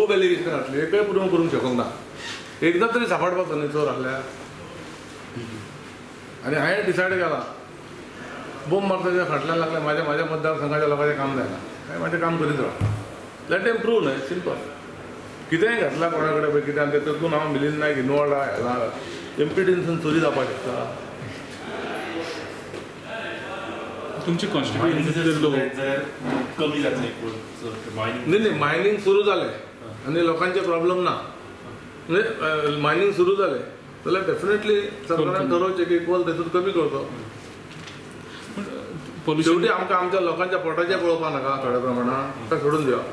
खूब एलिगेशन घातली, एकय प्रूव करूंक शकूंक ना. एकदां तरी सांपडपाचो न्ही चोर आहल्यार. आनी हांवें डिसायड केलां, बोम मारता फाटल्यान लागले म्हाज्या म्हाज्या मतदारसंघाच्या लोकांचें काम जायना, हांवें म्हाजें काम करीत राव. लेट देम प्रूव न्हय, सिंपल. कितेंय घातलां कोणा कडेन पळय कितें, आनी तेतून हांव मिलिंद नायक इनवॉल्ड आहा हेला एमपीटीनसून चोरी जावपाक शकता. तुमचे कॉन्स्टिट्युएन्सीतले लोक जाल्यार कमी जातले एकूण मायनिंग. न्ही न्ही, मायनींग सुरू जालें आनी लोकांचे प्रॉब्लम ना. म्हणजे मायनींग सुरू जालें जाल्यार डेफिनेटली सरकारान ठरोवचें की कोल तेतून कमी करचो. पोल्युशन शेवटी आमकां आमच्या लोकांच्या पोटाचें पळोवपाक नाका थोड्या प्रमाणान, तें सोडून दिवप.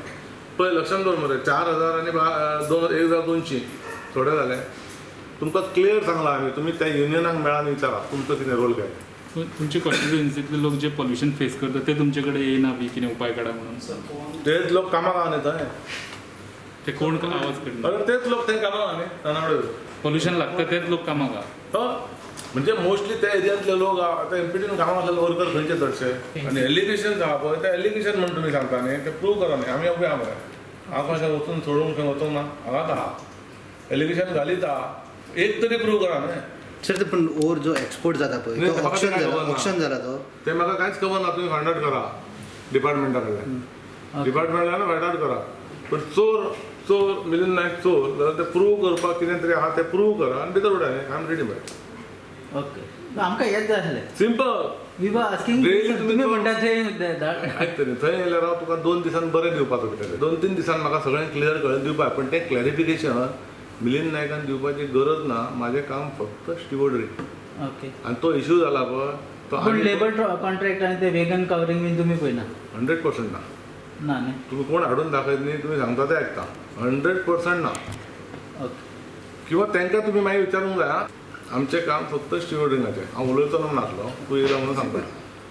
पळय लक्षांत दवर मरे, 4000 आनी 1200 थोडे जाले. तुमकां क्लियर सांगलां आमी, तुमी त्या युनियनाक मेळा आनी विचारा तुमचो कितें रोल काय. तुमचे कॉन्स्टिट्युएन्सीतले लोक जे पोल्युशन फेस करतात ते तुमचे कडेन येयना बी कितें उपाय काडा म्हणून? तेच लोक कामाक आहा न्ही थंय. ते कोण आवाज करना? अरे तेच लोक थंय कामाक आहा न्ही तानावडे. पोल्युशन लागता तेच लोक कामाक आहा. हय, म्हणजे मोस्टली त्या एरियांतले लोक आतां एमपीटीन कामाक आसलेले वर्कर खंयचे चडशे. आनी एलिगेशन आहा पळय, ते एलिगेशन म्हण तुमी सांगता न्ही, ते प्रूव करा न्ही. आमी उबे आहा मरे, हांव कशें वचून सोडूंक खंय वचूंक ना, हांगाच आहा. एलिगेशन घालीत आहा, एक तरी प्रूव करा न्ही. सर, ते पण ओर जो एक्सपोर्ट जाता पळय नाही, तो म्हाका ऑक्शन ते काय जाला, खबर ना. ऑक्शन जाला तो. ते म्हाका कांयच खबर ना. तुमी फायंड आउट करा डिपार्टमेंटा कडल्यान, डिपार्टमेंटान फायंड आउट करा. पण चोर चोर मिलिंद नायक चोर जाल्यार ते प्रूव करपाक कितें तरी आहा, तें प्रूव करा आनी भितर उडय. I am ready bye. Okay, आमकां हेंच जाय आसलें. Simple. We were asking Really तुमी तुम्ही म्हणटा ते आयक तरी, थंय येयल्यार हांव तुका 2 दिसान बरें दिवपाचो कितें, 2-3 दिसान म्हाका सगळें क्लियर करून दिवपाक. पण तें क्लॅरिफिकेशन मिलिंद नायकान दिवपाची गरज ना. म्हाजें काम फक्त स्टिवर्डरी. ओके. आनी तो इशू जाला पळय तो पण लेबर कॉन्ट्रॅक्ट आनी ते वेगन कवरींग बीन तुमी पळयना? 100% ना. ना न्ही. तुमी कोण हाडून दाखयत न्ही, तुमी सांगता तें आयकता. 100% ना. ओके. किंवा तांकां तुमी मागीर विचारूंक जाय. आं, आमचें काम फक्त स्टिवर्डिंगाचें. हांव उलयतलो नासलो, तूं येयला म्हणून सांगता.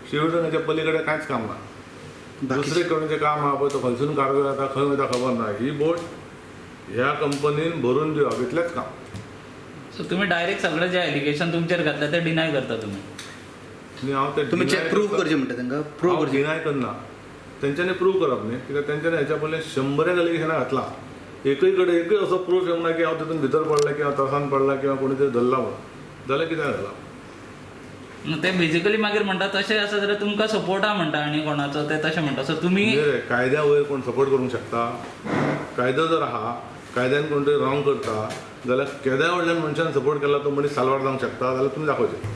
स्टिवर्डिंगाच्या पली कडेन कांयच काम ना. दुसरे कडेन काम आहा पळय, तो खंयसून कार्गो येता, खंय वयता खबर ना. ही बोट ह्या कंपनीन भरून दिवप इतलेंच काम. सो तुम्ही डायरेक्ट सगळे जे एलिगेशन तुमचेर घातले ते डिनाय करता तुम्ही? आनी हांव ते तुमी deny check prove करता. करचें म्हणटा तांकां, प्रूव हांव करचें. डिनाय करना, तेंच्यांनी प्रूव करप न्ही, कित्याक तेंच्यांनी हेच्या पयलीं 100 एलिगेशनां घातलां. एकय कडेन एकय असो प्रूफ येवंक ना की हांव तितून भितर पडला किंवा त्रासान पडला किंवा कोणी तरी धरला म्हणून. जाल्यार कितें जालां? ते बेजिकली मागीर म्हणटा तशें आसा जाल्यार तुमकां सपोर्ट आहा म्हणटा आनी कोणाचो ते तशें म्हणटा. सो तुमी न्ही रे, कायद्या वयर कोण सपोर्ट करूंक शकता? कायदो जर आहा, कायद्यान कोण तरी रॉंग करता जाल्यार केद्या व्हडल्या मनशान सपोर्ट केला तो मनीस साल्वार जावंक शकता जाल्यार तुमी दाखोवचें.